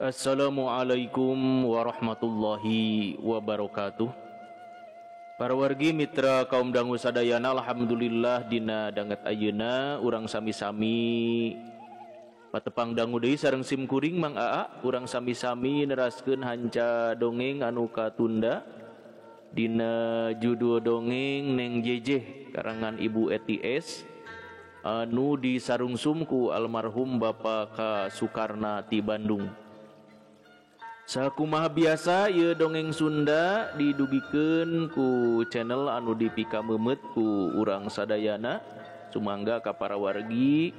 Assalamualaikum warahmatullahi wabarakatuh. Para wargi mitra kaum dangu sadayana, alhamdulillah dina danget ayeuna urang sami-sami patepang dangu deui sareng sim kuring Mang Aa, urang sami-sami neraskeun hanca dongeng anu katunda dina judul dongeng Neng Jejeh karangan Ibu Eti S anu disarungsum ku almarhum Bapak K. Sukarna ti Bandung. Sakumaha biasa ieu dongeng Sunda didugikeun ku channel anu dipikameumeut ku urang sadayana. Sumangga ka para wargi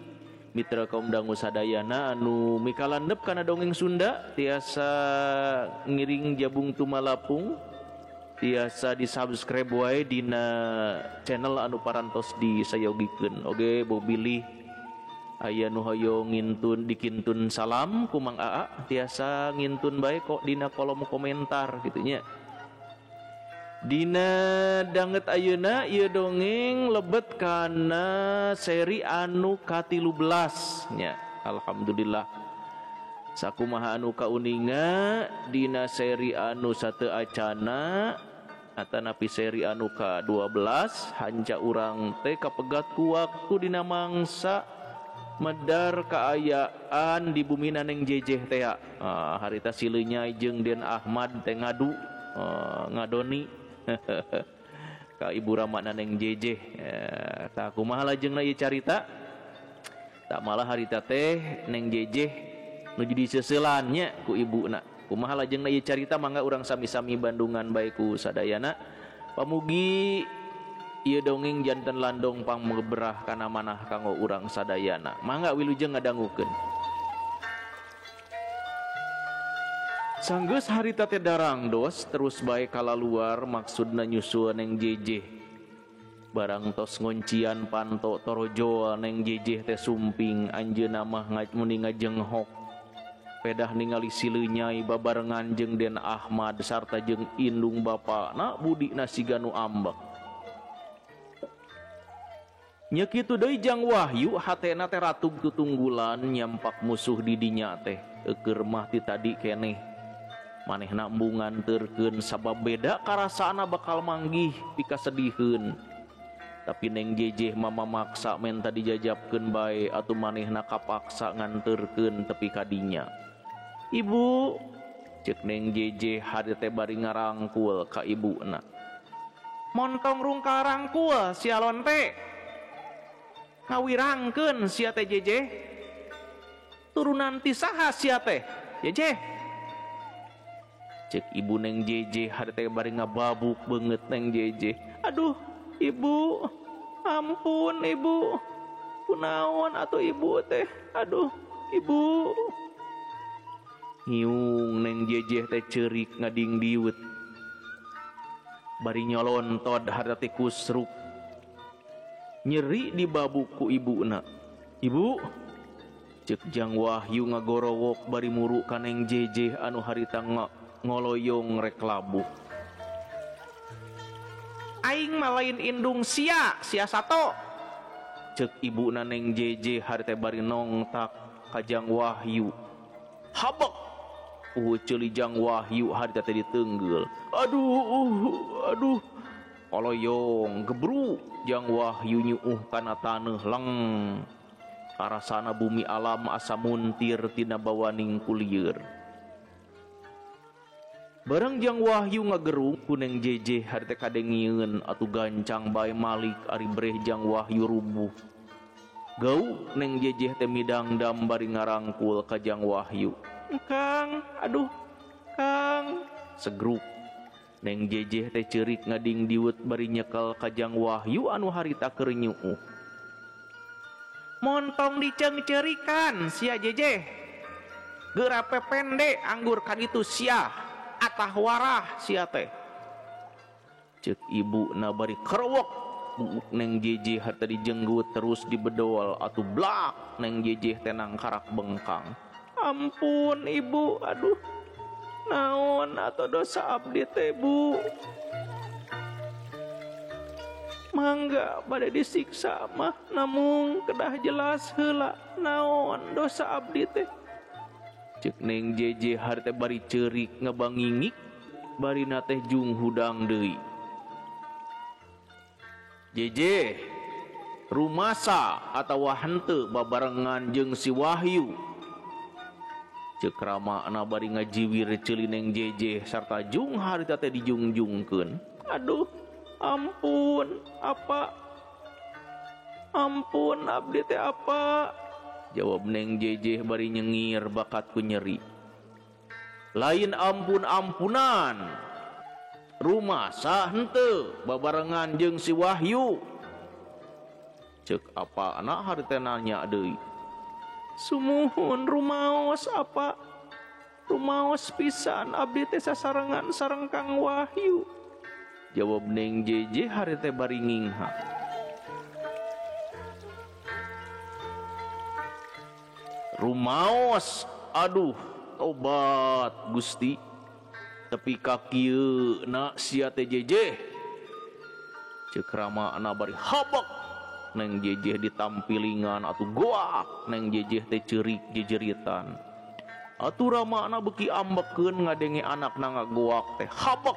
mitra kaum dangu sadayana anu mikalandep kana dongeng Sunda tiasa ngiring jabung tumalapung, tiasa di-subscribe wae dina channel anu parantos disayogikeun. Oge bobilih aya nu hoyong ngintun dikintun salam ku Mang Aa tiasa ngintun bae kok dina kolom komentar gitu nya. Dina danget ayeuna ieu dongeng lebet kana seri anu ka-13 nya. Alhamdulillah. Sakumaha anu kauninga dina seri anu sateu acana atanapi seri anu ka-12 hanca urang teh kapegat ku waktu dina mangsa medar kaayaan di bumi Neng Jejeh teh. Harita sileunya jeung Den Ahmad teh ngadu ngadoni ka Ibu Rama Neng Jejeh. Tah kumaha lajengna ieu carita? Tak malah harita teh Neng Jejeh nuju diseuselan nya ku ibuna. Kumaha lajengna ieu carita mangga urang sami-sami bandungan bae ku sadayana. Pamugi ieu dongeng janten landong pangmeberah kana manah kanggo urang sadayana. Mangga wilujeng ngadangukeun. Sanggeus harita teh darangdos terus bae kalaluar maksudna nyusul Neng Jejeh. Barang tos ngoncian panto torojoa Neng Jejeh teh sumping anjeunna mah muni ngajenghok. Pedah ningali sileunyai babarengan jeung Den Ahmad sarta jeung indung bapana budina siga nu ambek. Nya kitu deui Jang Wahyu hatena teh ratug tutunggulan nyampak musuh di dinya teh eueur mah ti tadi keneh. Manehna embung nganterkeun sabab beda karasaana bakal manggih pikasediheun. Tapi Neng Jejeh mah mamaksa menta dijajabkeun bae atuh manehna kapaksa nganterkeun tepi ka dinya. Ibu, ceuk Neng Jejeh hade teh bari ngarangkul ka ibuna. Montong rungkal rangkul sia lonte. Ngawirangkeun sia teh Jejeh. Turunan ti saha sia teh Jejeh? Cek ibu Neng Jejeh hade teh bari ngababuk beungeut Neng Jejeh. Aduh ibu, ampun ibu, kunaon atuh ibu teh, aduh ibu. Ngiung Neng Jejeh teh ceurik ngadingdiut bari nyolontod harta teh kusruk. Nyeri dibabuk ku ibuna. Ibu, cek Jang Wahyu ngagorowok bari muru ka Neng Jejeh anu harita ngoloyong rek labuh. Aing mah lain indung sia, sia sato. Cek ibuna Neng Jejeh harita bari nongtak ka Jang Wahyu. Habek ceuli Jang Wahyu harita teh ditenggel. Aduh, aduh. Koloyong gebru Jang Wahyu nyuuh kana taneuh leng. Karasana bumi alam asa muntir tina bawaning kulieur. Bareng Jang Wahyu ngagerung ku Neng Jejeh harita kadengieun atuh gancang bae malik ari breh Jang Wahyu rubuh. Gau Neng Jejeh teh midangdam bari ngarangkul ka Jang Wahyu. Kang, aduh, Kang, segruk. Neng Jejeh teh ceurik ngadingdiut bari nyekel ka Jang Wahyu anu harita keur nyuuh. Montong diceungceurikan sia Jejeh. Geura pepende anggur ka ditu sia, atah warah sia teh. Ceuk ibuna bari kerewek buuk Neng Jejeh harita dijenggut terus dibedol atuh blak Neng Jejeh teh nangkarak bengkang. Ampun ibu, aduh. Naon atau dosa abdi teh bu? Mangga bade disiksa mah namung kedah jelas heula naon dosa abdi teh. Cek Neng Jeje harita bari ceurik ngabangingik barina teh jung hudang deui. Jeje rumasa atawa henteu babarengan jeung si Wahyu. Ceuk ramana bari ngajiwir ceuli Neng Jeje sarta jung harita teh dijungjungkeun. Aduh, ampun, apa? Ampun, abdi teh apa? Jawab Neng Jeje bari nyengir bakat ku nyeri. Lain ampun-ampunan. Rumasa henteu babarengan jeung si Wahyu. Ceuk apa anak harita nanya deui. Sumuhun rumaos apa? Rumaos pisan abdi teh sasarengan sareng Kang Wahyu. Jawab Neng Jeje harita bari nginghak. Rumaos, aduh, tobat Gusti. Tepi ka kieu na sia teh Jeje. Ceuk ramana bari habek. Neng Jeje ditampilingan atuh goak. Neng Jeje teh ceurik jejeritan. Atuh ramana beuki ambekeun ngadenge anakna ngagoak teh habek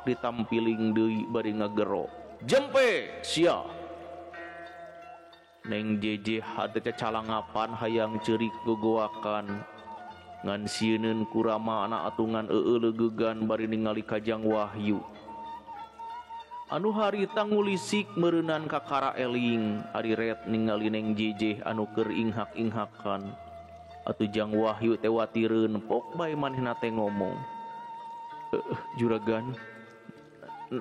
ditampiling deui bari ngagero. Jempe sia. Neng Jeje hate cacalangapan hayang ceurik gogoakan. Ngan sieuneun ku ramana atuh ngan eueuh leugegan bari ningali ka Jang Wahyu. Anu harita ngulisik meureunan kakara eling ari ret ningali Neng Jeje anu keur inghak-inghakan. Atuh Jang Wahyu teh watireun pok bae manehna teh ngomong. Juragan,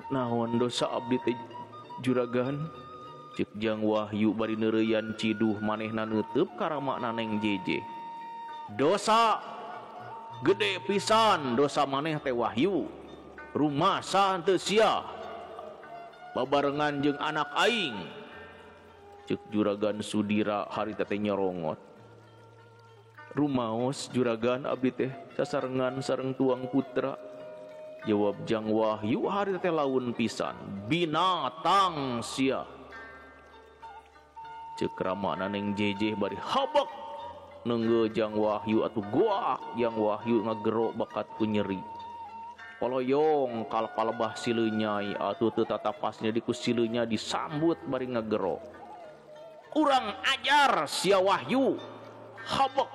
naon dosa abdi teh juragan? Ceuk Jang Wahyu bari neureuyan ciduh manehna neuteub ka ramana Neng Jeje. Dosa gede pisan dosa maneh teh Wahyu. Rumasa henteu sia babarengan jeung anak aing. Ceuk Juragan Sudira harita teh nyorongot. Rumaos juragan abdi teh sasarengan sareng tuang putra. Jawab Jang Wahyu harita teh laun pisan. Binatang sia. Ceuk ramana Neng Jeje bari habek neunggeul Jang Wahyu atuh goak. Jang Wahyu ngagero bakat ku nyeri. Koloyong kalpalebah sileunyai atuh teu tatapasnya di ku sileunya disambut bari ngagero. Kurang ajar sia Wahyu. Habek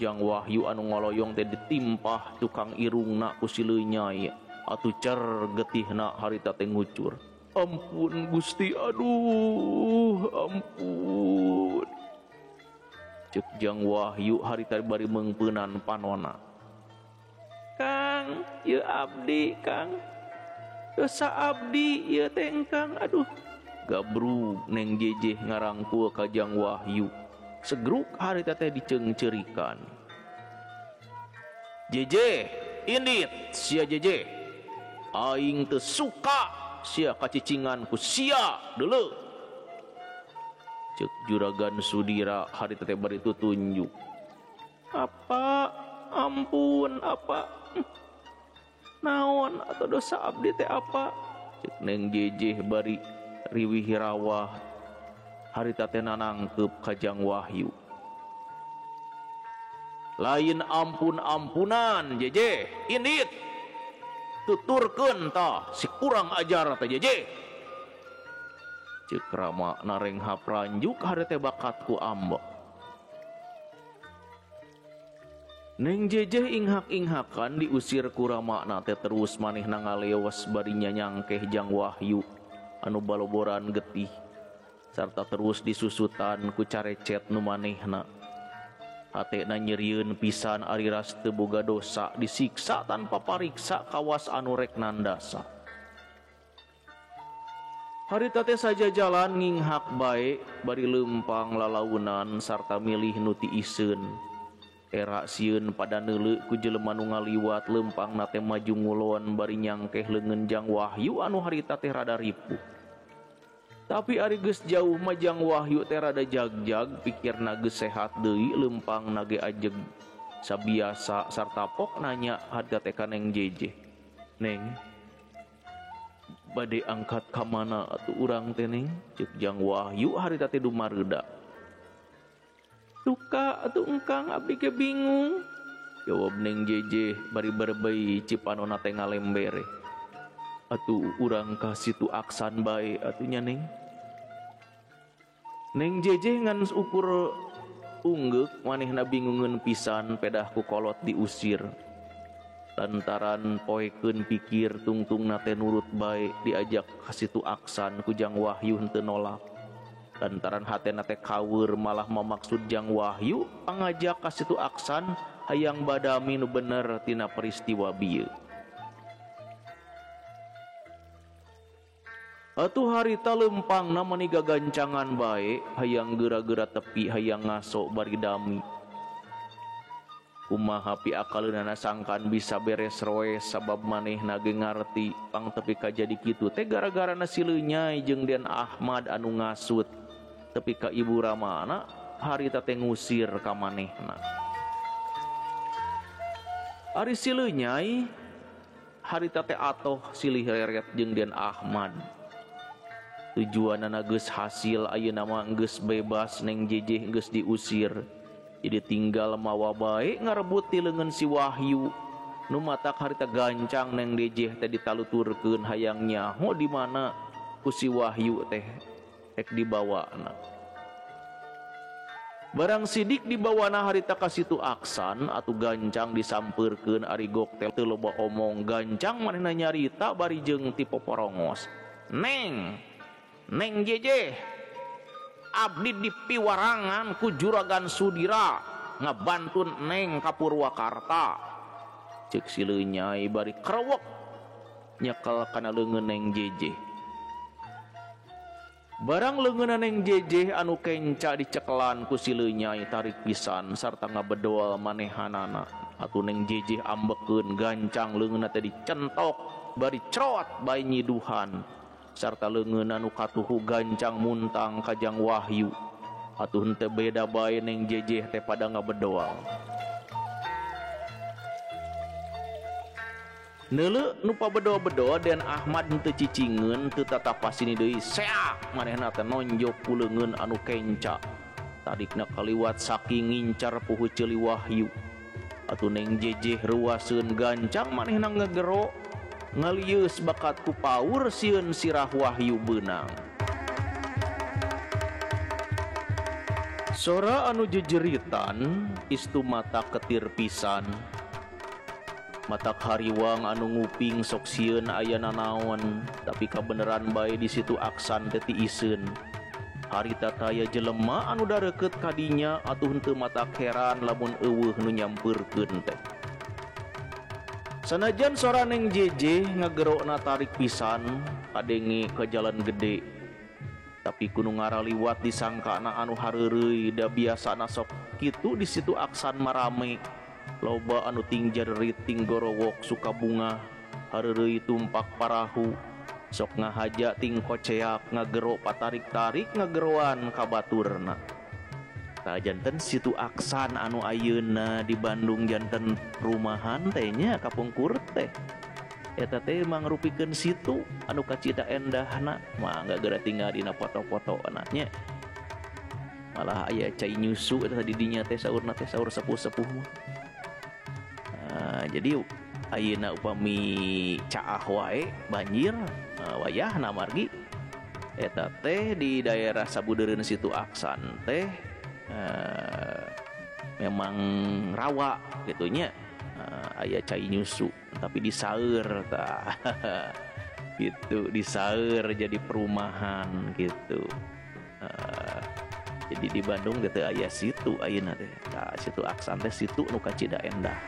Jang Wahyu anu ngoloyong teh ditimpah tukang irungna ku sileunyai atuh cer getihna harita teh ngucur. Ampun Gusti, aduh, ampun. Ceuk Jang Wahyu harita bari meungpeunan panona. Kang, ieu abdi, Kang. Dosa abdi ieu teh Kang, aduh. Gabrug Neng Jeje ngarangkul ka Jang Wahyu. Segruk harita teh diceungceurikan. Jeje, indit sia Jeje. Aing teu suka sia kacicingan ku sia deuleu. Ceuk Juragan Sudira harita teh bari tutunjuk. Apa? Ampun, apa? Naon atau dosa abdi teh apa? Ceuk Neng Jeje bari riwih rawah harita teh nanangkeup ka Jang Wahyu. Lain ampun-ampunan Jeje, indit. Tuturkeun tah si kurang ajar teh Jeje. Ceuk rama narenghap ranjuk harita bakat ku ambek. Neng Jeje inghak-inghakan diusir ku ramana teh terus manehna ngaleos bari nyanyangkeh Jang Wahyu anu baloboran getih sarta terus disusutan ku carecet nu manehna. Hatena nyerieun pisan ari ras teu boga dosa disiksa tanpa pariksa kawas anu rek nandasa. Harita teh saja jalan nginghak bae bari leumpang lalaunan sarta milih nu tiiseun. Era sieun pada neuleu ku jelema nu ngaliwat leumpang na teh maju ngulon bari nyangkeh leungeun Jang Wahyu anu harita teh rada ripuh. Tapi ari geus jauh mah Jang Wahyu teh rada jagjag pikirna geus sehat deui leumpang na ge ajeg sabiasa sarta pok nanya harita teh ka Neng Jeje. Neng, bade angkat ka mana atuh urang teh Neng? Ceuk Jang Wahyu harita teh dumareuda. Duka atuh engkang abdi ge bingung. Jawab Neng Jeje bari berbei cipanona teh ngalembere. Atuh urang ka Situ Aksan bae atuh nya Neng. Neng Jeje ngan ukur unggeuk manehna bingungeun pisan pedah ku kolot diusir. Lantaran poekeun pikir tungtungna teh nurut bae diajak ka Situ Aksan ku Jang Wahyu henteu nolak. Lantaran hatena teh kaweur malah mamaksud Jang Wahyu pangajak ka Situ Aksan hayang badami nu bener tina peristiwa bieu. Atuh harita lempangna mani gagancangan bae hayang geura-geura tepi hayang ngaso bari dami. Kumaha piakaleunana sangkan bisa beres roes sabab manehna ge ngarti pang tepi ka jadi kitu teh gara-garana si Leunyai jeung Den Ahmad anu ngasut. Tepi ka ibu ramana harita teh ngusir ka manehna. Ari si Leunyai harita teh atoh silih reret jeung Den Ahmad. Tujuanana geus hasil ayeuna mah geus bebas Neng Jeje geus diusir. Jadi tinggal mawa bae ngarebut ti leungeun si Wahyu. Nu matak harita gancang Neng Jeje teh ditaluturkeun hayang nyaho di mana ku si Wahyu teh rek dibawana. Barang sidik dibawana harita ka Situ Aksan atuh gancang disampeurkeun ari gok teh teu loba omong gancang manehna nyarita bari jeung ti poporongos. Neng Neng Jeje, abdi di piwarangan ku Juragan Sudira ngabantun Neng ka Purwakarta. Ceuk si Leunyai bari krewek nyekel kana leungeun Neng Jeje. Barang leungeunna Neng Jeje anu kenca dicekelan ku si Leunyai tarik pisan sarta ngabedol manehanana. Atuh Neng Jeje ambekeun gancang leungeunna teh dicentok bari crot bae nyiduhan. Sarta leungeun anu katuhu gancang muntang ka Jang Wahyu. Atuh henteu beda bae Neng Jeje teh pada ngabedoal. Neuleu nu pabedo-bedo Den Ahmad henteu cicingeun teu tatapasini deui seak manehna teh nonjok ku leungeun anu kenca. Tarikna kaliwat saking ngincar puhu ceuli Wahyu. Atuh Neng Jeje ruaseun gancang manehna ngegero ngalieus bakat ku paur sieun sirah Wahyu beunang. Sora anu jejeritan istu mata ketir pisan. Matak hariwang anu nguping sok sieun aya nanaon, tapi kabeneran bae di Situ Aksan teh tiiseun. Harita taya jelema anu dareukeut kadinya atuh henteu matak heran lamun eueuh nu nyampeurkeun teh. Sanajan sora Neng Jeje ngagerokna tarik pisan kadenge ke jalan gede. Tapi kudu ngaraliwat disangkana anu hareureuy da biasana sok kitu di Situ Aksan marame. Loba anu ting jerit ting gorowok suka bunga hareureuy tumpak parahu sok ngahaja ting koceak ngagero patarik-tarik ngageroan ka baturna. Tah janten Situ Aksan anu ayeuna di Bandung janten rumahan teh nya kapungkur teh. Eta teh mangrupikeun situ anu kacida endahna mangga geura tinggal dina foto-fotona nya. Malah aya cai nyusu eta di dinya teh saurna teh saur sepuh-sepuh mah. Jadi ayeuna upami caah wae banjir wayahna margi eta teh di daerah sabudeureun Situ Aksan teh memang rawa gitu nya, aya cai nyusu tapi disaeur tah gitu, disaeur jadi perumahan gitu. Jadi di Bandung gitu aya situ ayeuna teh. Tah Situ Aksan teh situ nu kacida endah.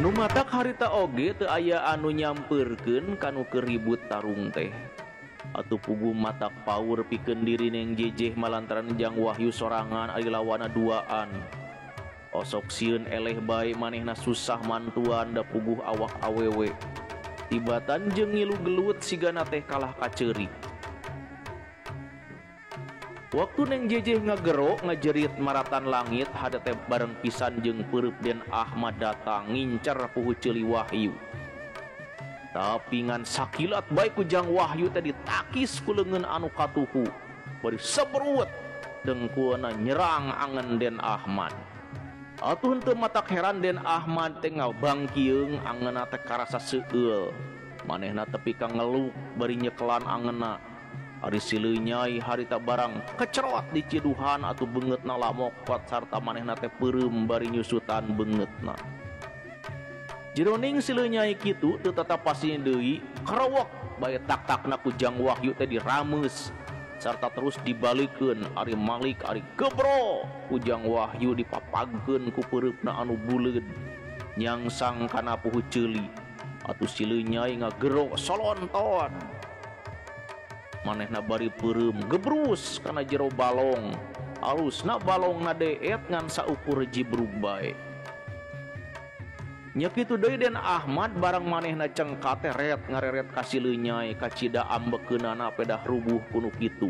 Nu matak harita oge teu aya anu nyampeurkeun kanu keur ribut tarung teh. Atuh pugu matak paur pikeun diri Neng Jejeh malantaran Jang Wahyu sorangan ari lawana duaan. Osok sieun eleh bae manehna susah mantuan da puguh awak awewe. Tibatan jeung ngilu gelut sigana teh kalah kaceuri. Waktu Neng Jejeh ngagero ngajerit maratan langit hade teh bareng pisan jeung peureub Den Ahmad datang ngincer puhu ceuli Wahyu. Tapi ngan sakilat bae ku Jang Wahyu teh ditakis ku leungeun anu katuhu. Bari seberut dengkulna nyerang angen Den Ahmad. Atuh henteu matak heran Den Ahmad teh ngabangkieung angeunna teh karasa seueul. Manehna tepi ka ngeluk bari nyekelan angeunna. Ari si Leunyai harita barang kecerot di ciduhan atuh beungeutna lamokot sarta manehna teh peureum bari nyusutan beungeutna. Jeroning si Leunyai kitu teu tatapasi deui kerowok bae tak-takna ku Jang Wahyu teh dirameus sarta terus dibalikeun ari Malik ari gebro ku Jang Wahyu dipapagkeun ku peureupna anu buleud nyangsang kana puhu ceuli. Atuh si Leunyai ngagero solonton. Manehna bari peureum gebrus kana jero balong. Alusna balongna deet ngan saukur jibrug bae. Nya kitu deui Den Ahmad barang manehna cengkat teh ret ngareret ka si Leunyai kacida ambekeunana pedah rubuh kuno kitu.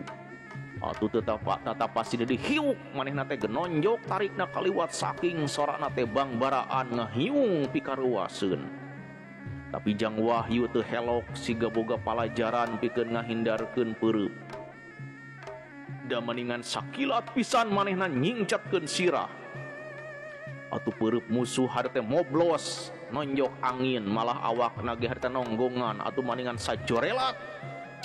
Atuh teu tatapasi deui hiuk manehna teh genonjok tarikna kaliwat saking sorana teh bangbaraan ngahiung pikaruaseun. Tapi Jang Wahyu teu helok siga boga palajaran pikeun ngahindarkeun peureum. Da maningan sakilat pisan manehna nyingcatkeun sirah. Atuh peureub musuh harita moblos nonjok angin malah awakna ge harita nonggongan atuh maningan sajorelat.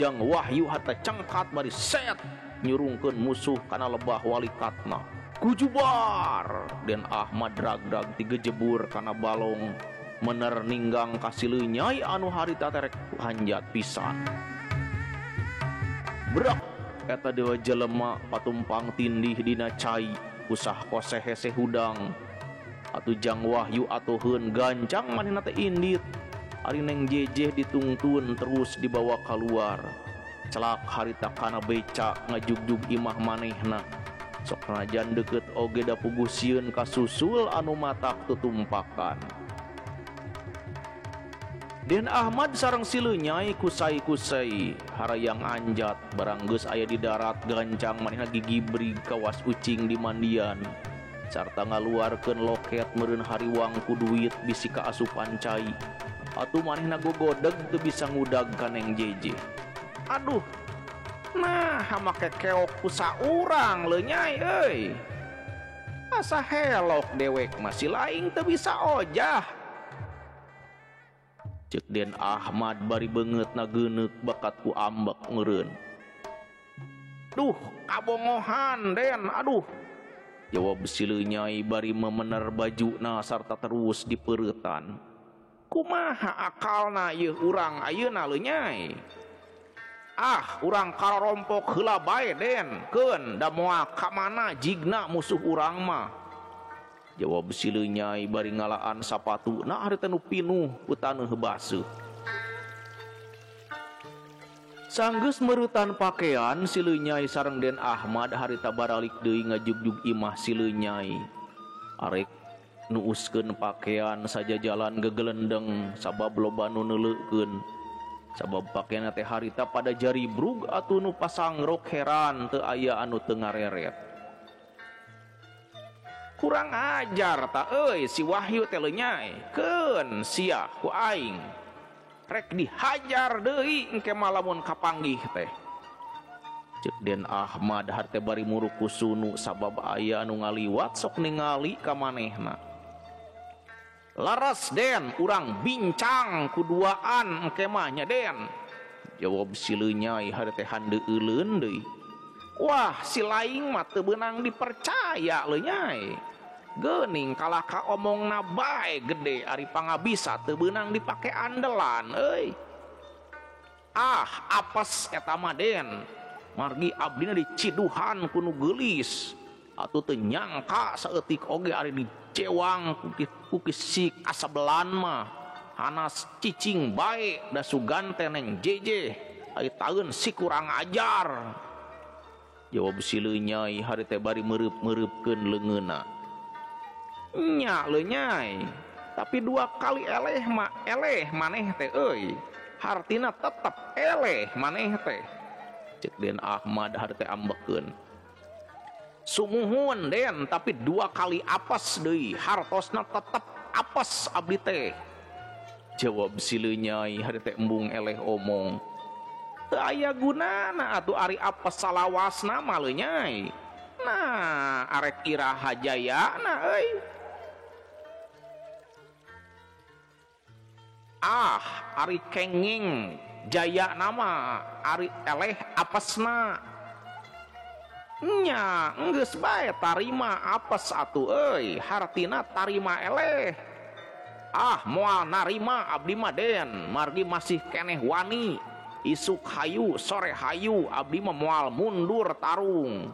Jang Wahyu harita cengkat bari set nyurungkeun musuh kana lebah walikatna. Kujubar Den Ahmad drag-drag tigejebur kana balong. Mener ninggang ka si Leunyai anu harita terek hanjat pisan. Brak eta dewa jelema patumpang tindih dina cai usah koseh hese hudang. Atuh Jang Wahyu atuheun gancang manehna teh indit. Ari Neng Jejeh ditungtun terus dibawa kaluar. Celak harita kana beca ngajugjug imah manehna. Sok najan deukeut oge da puguh sieun kasusul anu matak tutumpakan. Den Ahmad sareng si Leunyai kusai-kusai harayang anjat barang geus aya di darat gancang manehna gigibrig kawas ucing di mandian sarta ngaluarkeun loket meureun hariwang ku duit bisi kaasupan cai. Atuh manehna gogodeg teu bisa ngudag ka Neng Jejeh. Aduh, nah make keok ku saurang Leunyai euy. Asa helok dewek masih laing teu bisa ojah. Cek Den Ahmad bari beungeutna geuneuk bakat ku ambek meureun. Duh, kabongohan Den, aduh. Jawab si Leunyai bari memener bajuna sarta terus dipeuretan. Kumaha akalna yeuh urang ayeuna Leunyai? Ah, urang karompok heula bae Den, keun da moal ka mana jigna musuh urang mah. Jawab si Leunyai bari ngalaan sapatuna harita nu pinuh ku taneuh baseuh. Sanggeus meurutan pakaian si Leunyai sareng Den Ahmad harita baralik deui ngajugjug imah si Leunyai. Arek nuuskeun pakaian sajajalan gegelendeng sabab loba nu neuleukeun. Sabab pakaianna teh harita pada jari brug atuh nu pasangrok heran teu aya anu teu ngareret. Kurang ajar ta euy si Wahyu teh Leunyai. Keun sia ku aing. Rek dihajar deui engke mah lamun kapanggih teh. Ceuk Den Ahmad harte bari muruk ku sunu sabab aya anu ngaliwat sok ningali ka manehna. Laras Den, urang bincang kuduaan engke mah nya Den. Jawab si Leunyai harte handeueuleun deui. Wah, si laing mah teu beunang dipercaya Leunyai. Geuning kalah ka omongna bae gede ari pangabisa teu beunang dipake andelan euy. Ah, apes eta mah Den. Margi abdina diciduhan ku nu geulis. Atuh teu nyangka saeutik oge ari dicewang ku kisik asabelan mah. Hanas cicing bae da sugan teh Neng Jejeh. Ari taeun si kurang ajar. Jawab si Leunyai hari teh bari meureub-meureubkeun leungeunna. Nya Leunyai, tapi dua kali eleh mah eleh maneh teh euy. Hartina tetep eleh maneh teh. Cek Den Ahmad hari teh ambekeun. Sumuhun Den, tapi dua kali apes deui, hartosna tetep apes abdi teh. Jawab si Leunyai hari teh embung eleh omong. Teu aya gunana atuh ari apes salawasna mah Leunyai. Nah arek iraha jayana euy. Ah ari kenging jaya nama ari eleh apesna. Nya enggeus bae tarima apes atuh euy, hartina tarima eleh. Ah moal narima abdi mah Den, margi masih keneh wani. Isuk hayu sore hayu abdi mah moal mundur tarung.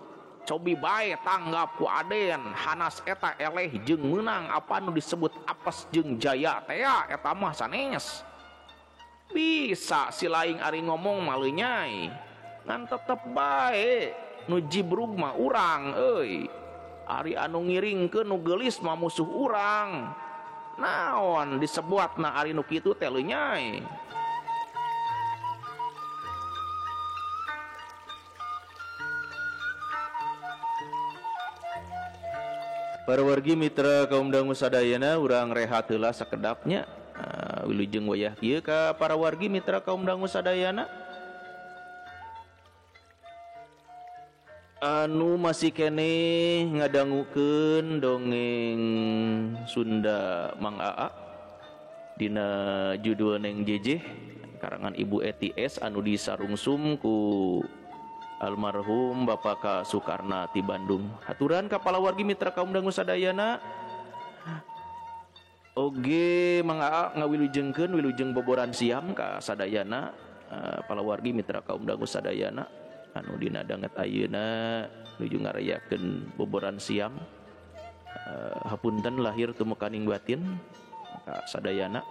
Cobi bae tanggap ku Aden, hanas eta eleh jeung meunang apa nu disebut apes jeung jaya tea eta mah sanes. Bisa si laing ari ngomong mah leunyai, ngan tetep bae nu jibrug mah urang euy. Ari anu ngiringkeun nu geulis mah musuh urang. Naon disebutna ari nu kitu teh leunyai. Para wargi mitra kaum dangu sadayana urang rehat heula sakedapnya. Wilujeng wayah kieu ka para wargi mitra kaum dangu sadayana anu masih keneh ngadangukeun dongeng Sunda Mang Aa dina judul Neng Jejeh karangan Ibu Eti S anu disarungsum ku almarhum Bapak K. Soekarna ti Bandung. Haturan ka palawargi mitra kaum dangu sadayana. Oge Mang Aa ngawilujengkeun wilujeng boboran siam ka sadayana palawargi mitra kaum dangu sadayana anu dina danget ayeuna nuju ngarayakeun boboran siam. Hapunten lahir tumekaning batin ka sadayana.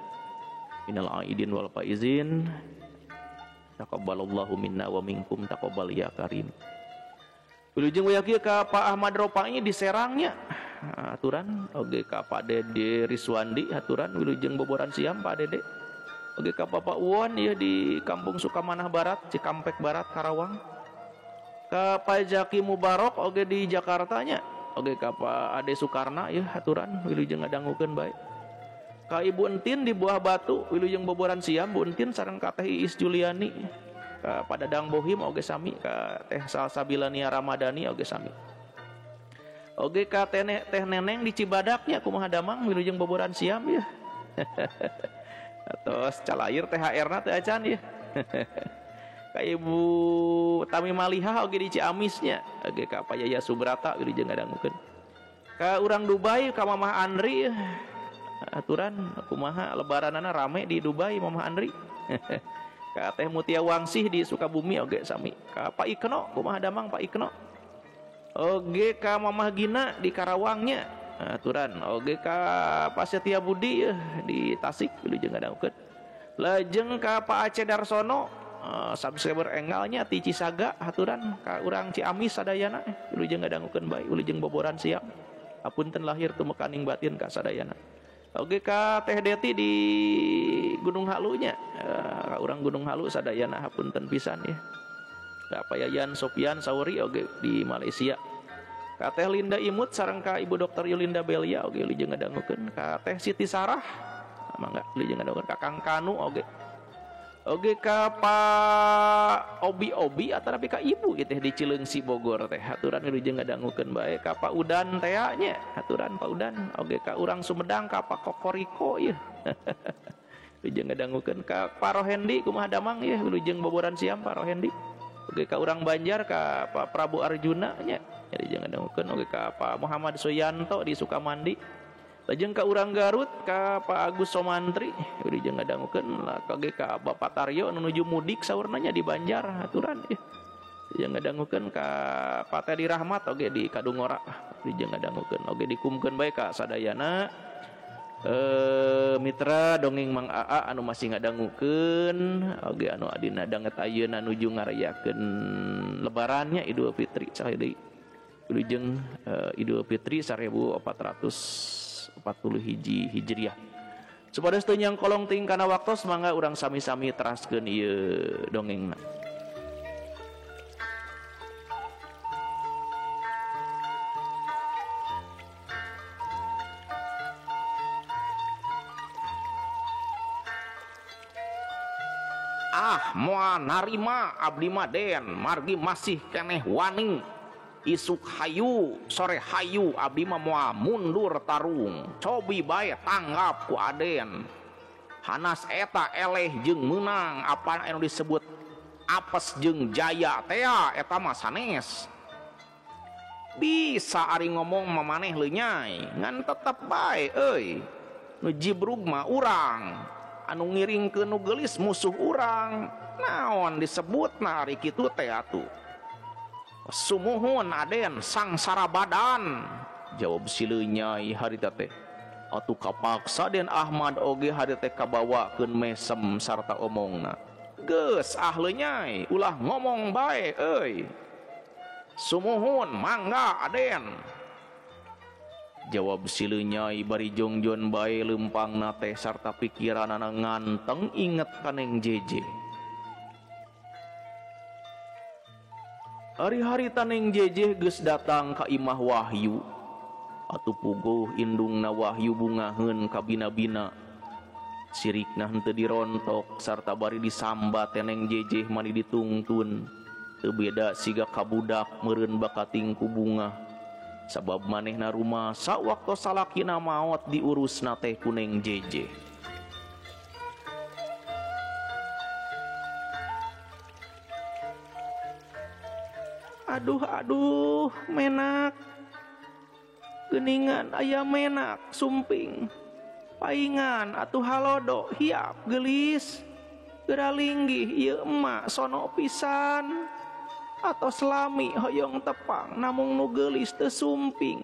Minal aidin wal faizin. Taqabbalallahu minna wa minkum taqabbal ya karim. Wilujeng wayah kieu ka Pak Ahmad Ropai di Serangnya. Aturan oge ka Pak Dede Riswandi aturan wilujeng boboran siam Pak Dede. Oge ka Bapak Uwon ieu di Kampung Sukamanah Barat, Cikampek Barat, Karawang. Ka Pak Jaki Mubarok oge di Jakarta nya. Oge ka Pak Ade Soekarna ieu aturan wilujeng ngadangukeun bae. Ka Ibu Entin di Buah Batu wilujeng boboran siam Bu Entin sareng ka Teh Iis Juliani, ka Pak Dadang Bohim oge sami, ka Teh Salsabilania Ramadhani oge sami. Oge ka Teh Neneng di Cibadaknya kumaha damang wilujeng boboran siam ya. Atos calair THR-na teh acan ya. Ka Ibu Tami Malihah oge di Ciamisnya, oge ka Pak Yaya Subrata wilujeng ngadangukeun. Ka urang Dubai ka Mamah Andri aturan kumaha lebaranana rame di Dubai Mamah Andri. Ka Teh Mutia Wangsih di Sukabumi oge sami. Ka Pak Ikno kumaha damang Pak Ikno. Oge ka Mamah Gina di Karawangnya aturan. Oge ka Pak Setia Budi di Tasik wilujeng ngadangukeun. Lajeng ka Pak Aceh Darsono subscriber engalnya ti Cisaga aturan ka urang Ciamis sadayana wilujeng ngadangukeun bae wilujeng boboran siang. Apunten lahir tumekaning batin ka sadayana. Oge ka Teh Deti di Gunung Halunya, ka urang Gunung Halu sadayana hapunten pisan ya. Ka Pak Yayan Sopian Sauri oge di Malaysia. Ka Teh Linda Imut sareng ka Ibu Dr. Yulinda Belia oge wilujeng ngadangukeun. Ka Teh Siti Sarah mangga wilujeng ngadangukeun. Ka Kang Kanu oge. Oge ka Pak Obi Obi atanapi ka Ibu gitu di Cileungsi Bogor teh aturan wilujeng ngadangukeun bae. Ka Pak Udan teh nya aturan Pak Udan. Oge ka urang Sumedang ka Pak Kokoriko ieu. Wilujeng ngadangukeun. Ka Pak Rohendi kumaha damang ieu wilujeng boboran siam Pak Rohendi. Oge ka urang Banjar ka Pak Prabu Arjuna nya wilujeng ngadangukeun. Oge ka Pak Muhammad Suyanto di Sukamandi. Lajeng ka urang Garut ka Pak Agus Somantri wilujeng ngadangukeun. Oge ka Bapak Taryo nuju mudik saurna nya di Banjar aturan ieu. Wilujeng ngadangukeun ka Pak Teddy Rahmat oge di Kadungora wilujeng ngadangukeun. Oge dikumkeun bae ka sadayana mitra dongeng Mang Aa anu masih ngadangukeun oge anu adina danget ayeuna nuju ngarayakeun lebarannya Idul Fitri saha deui. Wilujeng Idul Fitri 1440 hiji Hijriah. Supados teu nyangkolong teuing kana waktos mangga urang sami-sami teraskeun ieu dongengna. Ah moal narima abdi mah Den, margi masih keneh wani. Isuk hayu sore hayu abdi mah moal mundur tarung. Cobi bae tanggap ku Aden. Hanas eta eleh jeung meunang apaan anu disebut apes jeung jaya tea eta mah sanes. Bisa ari ngomong mah maneh leunyai ngan tetep bae euy. Nu jibrug mah urang, anu ngiringkeun nu geulis musuh urang. Naon disebutna ari kitu teh atuh. Sumuhun Aden sangsara badan, jawab si leunyai harita teh. Atuh kapaksa Den Ahmad oge harita teh kabawakeun mesem sarta omongna. Geus ah leunyai ulah ngomong bae euy. Sumuhun mangga Aden, jawab si leunyai bari jongjon bae leumpangna teh sarta pikiranana nganteng inget ka Neng Jeje. Ari harita Neng Jeje geus datang ka imah Wahyu. Atuh puguh indungna Wahyu bungaheun ka bina-bina. Sirikna henteu dirontok sarta bari disambat teh Neng Jeje mani ditungtun. Teu beda siga kabudak meureun bakating ku bungah. Sabab manehna rumasa waktu salakina maot diurusna teh ku Neng Jeje. Aduh aduh menak. Geuningan aya menak sumping. Paingan atuh halodo hiap geulis. Geura linggih ieu emak sono pisan. Atos lami hoyong tepang namung nu geulis teu sumping.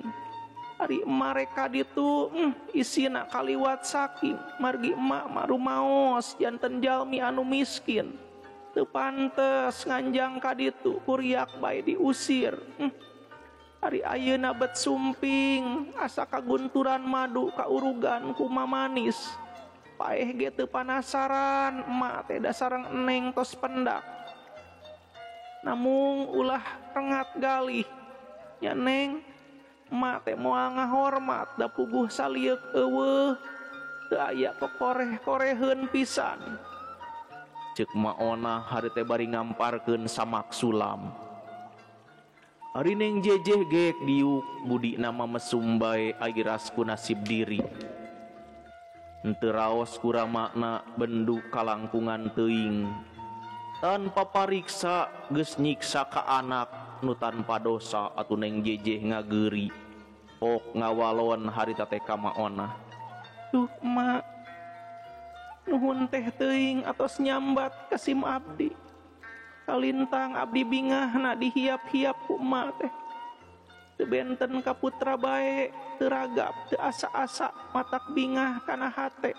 Ari emak rek ka ditu isina kaliwat saking margi emak mah rumaos janten jalmi anu miskin. Teu pantes nganjang ka ditu kuriak bae diusir. Ari ayeuna bet sumping asa kagunturan madu kaurugan ku mamanis. Paeh ge teu panasaran emak teh da sareng eneng tos pendak. Namung ulah rengat galih nya neng, emak teh moal ngahormat da puguh salieuk eueuh teu aya kokoreh-koreheun pisan. Ceuk maona hari teh bari ngamparkeun samak sulam. Ari Neng Jejeh geek diuk budina mah mesum bae airas ku nasib diri. Henteu raos ku ramakna bendu kalangkungan teuing. Tanpa pariksa geus nyiksa ka anak nu tanpa dosa atuh Neng Jejeh ngageuri. Pok ngawalon harita teh ka maona. Duh emak, nuhun teh teuing atos nyambat ka sim abdi. Kalintang abdi bingahna dihiap-hiap ku emak teh. Teu benten ka putra bae, teu ragap, teu asa-asa matak bingah kana hate.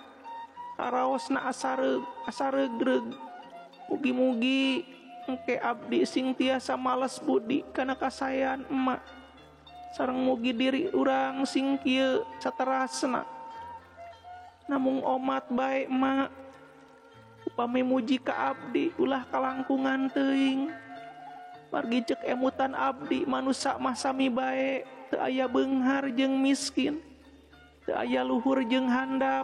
Karaosna asa regreg. Mugi-mugi engke abdi sing tiasa males budi kana kasayan emak. Sareng mugi diri urang sing kieu saterasna. Namung omat bae emak. Upami muji ka abdi ulah kalangkungan teuing. Margi ceuk emutan abdi manusa mah sami bae, teu aya beunghar jeung miskin, teu aya luhur jeung handap.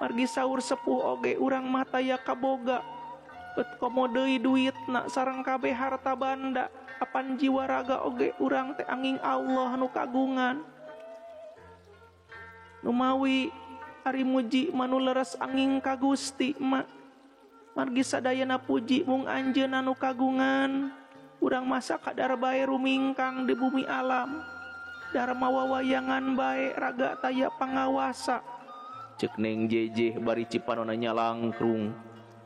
Margi saur sepuh oge urang mah taya kaboga. Bet komo deui duitna sareng kabeh harta banda, apan jiwa raga oge urang teh anging Allah nu kagungan. Numawi ari muji manu leres anging ka Gusti emak. Margi sadayana puji mung anjeunna nu kagungan. Urang masa kadar bae rumingkang di bumi alam. Dharma wawayangan bae raga taya pangawasa. Ceuk Neng Jejeh bari cipanona nyalangkrung.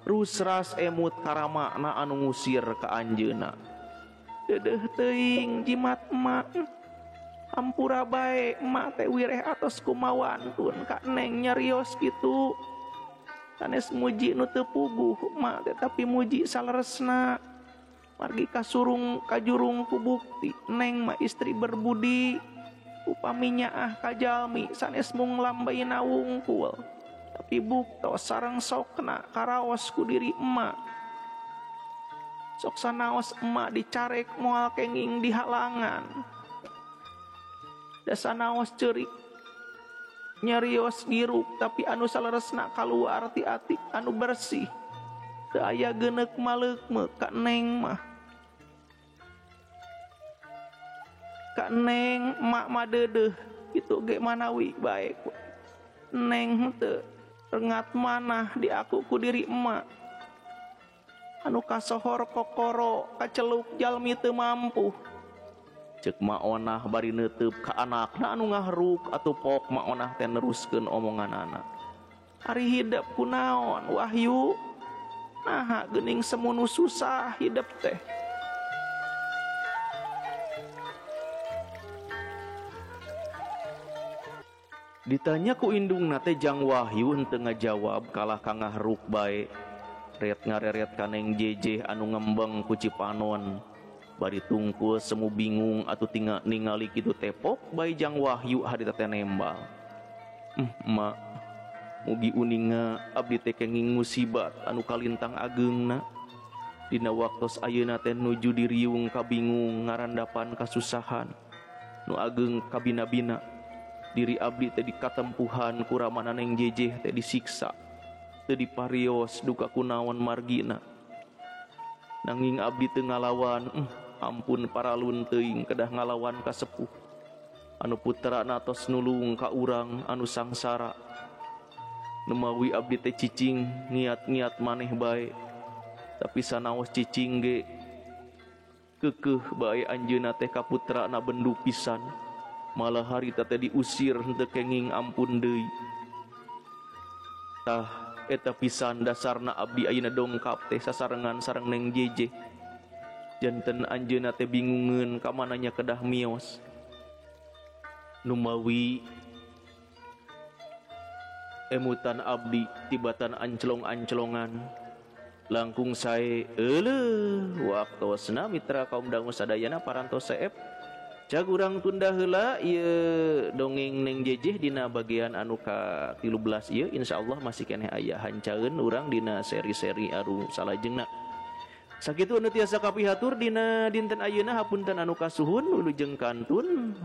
Rusras emut karamakna anu ngusir ka anjeunna. Deudeuh teuing jimat emak. Hampura bae emak teh wireh atos kumawantun ka neng nyarios kitu. Sanes muji nu teu puguh emak teh tapi muji saleresna. Margi kasurung kajurung ku bukti neng mah istri berbudi. Upami nyaah ka jalmi sanes mung lambaina wungkul. Tapi buktos sareng sokna karaos ku diri emak. Sok sanaos emak dicarek moal kenging dihalangan. Dasanaos ceurik nyarios giruk tapi anu saleresna kaluar ti ati anu bersih. Teu aya geuneuk maleukmeuk ka neng mah. Da neng emak mah deudeuh kitu ge manawi bae. Neng henteu rengat manah diaku ku diri emak. Anu kasohor kokoro kaceluk jalmi teu mampu. Ceuk Mak Onah bari neuteub ka anakna anu ngahruk atuh pok Mak Onah teh neruskeun omonganana. Ari hidep kunaon Wahyu? Naha geuning semunu susah hidep teh. Ditanya ku indungna teh Jang Wahyu henteu ngajawab kalah ka ngahruk bae. Ret ngareret ka Neng Jejeh anu ngembeng ku Cipanon. Bari tungkul semu bingung atuh tinggal ningali kitu tepok bae Jang Wahyu harita teh nembal. Mak, mugi uninga abdi teh kenging musibat anu kalintang ageungna. Dina waktos ayeuna teh nuju diriung kabingung ngarandapan kasusahan nu ageung kabina-bina. Diri abdi teh dikatempuhan ku ramana Neng Jejeh teh disiksa. Teu diparios duka kunaon margina. Nanging abdi teu ngalawan, ampun paralun teuing kedah ngalawan ka sepuh. Anu putrana tos nulung ka urang anu sangsara. Nemawi abdi teh cicing ngiat-ngiat maneh bae. Tapi sanaos cicing ge keukeuh bae anjeunna teh ka putrana bendu pisan. Malah harita teh diusir henteu kenging ampun deui. Tah eta pisan dasarna abdi ayeuna dongkap teh sasarengan sareng Neng Jejeh. Janten anjeunna teh bingungeun ka mananya kedah mios. Numawi emutan abdi tibatan anclong-anclongan langkung sae euleuh waktosna mitra kaum dangu sadayana parantos seep. Cag urang tunda heula ieu dongeng Neng Jejeh dina bagian anu ka-13 ieu insyaallah masih keneh aya hancaeun urang dina seri-seri anu salajengna. Sakitu anu tiasa kapihatur dina dinten ayeuna hapunten anu kasuhun wilujeng kantun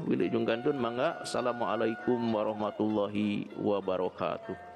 mangga. Assalamualaikum warahmatullahi wabarakatuh.